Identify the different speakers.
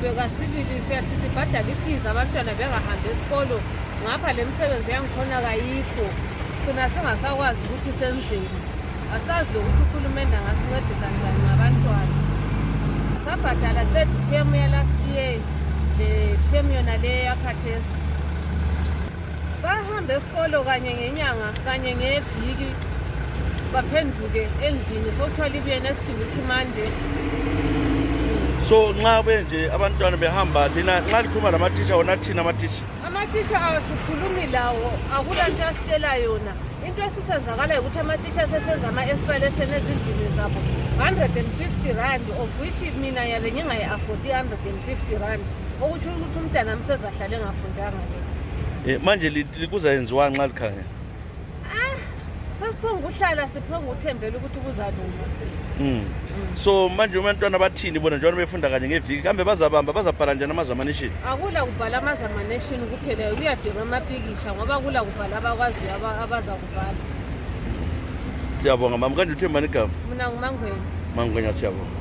Speaker 1: siyadweka sibili siyathi sibhadala ifees abantwana bengahambi esikolo ngapha le misebenzi yangikhona kayikho sigcina singasakwazi ukuthi senzeni asazi lokuthi uhulumende angasincedisa njani ngabantwana sabhadala 3rd term ya last year le term yona le yakhathesi bahambe esikolo kanye ngenyanga kanye ngeviki baphenduke endlini sokuthiwa libuye next week manje.
Speaker 2: So nxa benje abantwana behamba lina nxa likhuluma lamatitsha wona thina
Speaker 1: amatitsha asikhulumi lawo akula nto asitshela yona into esisenzakala ukuthi amatitsha sesenza ama-extra lesson ezindlini zabo 150 rand of which mina yabe ngingayi-afford 150 rand okutsho ukuthi umntana msezahlale engafundanga le.
Speaker 2: Manje kuzayenziwa nxa likhangela
Speaker 1: sesiphonga uhlala siphonga uthembela ukuthi kuzalunga.
Speaker 2: So manje abantwana bathini bona njengoba befunda kanye ngeviki kambe bazabhala njani amazamanation?
Speaker 1: Akula kubhala amazamanation kuphela kuyadweba amapikisha ngoba kula kubhala abakwaziyo abaza kubhala.
Speaker 2: Siyabonga mama, kanje uthembani igama?
Speaker 1: Mina nguMaNgwenya.
Speaker 2: uMaNgwenya, siyabonga.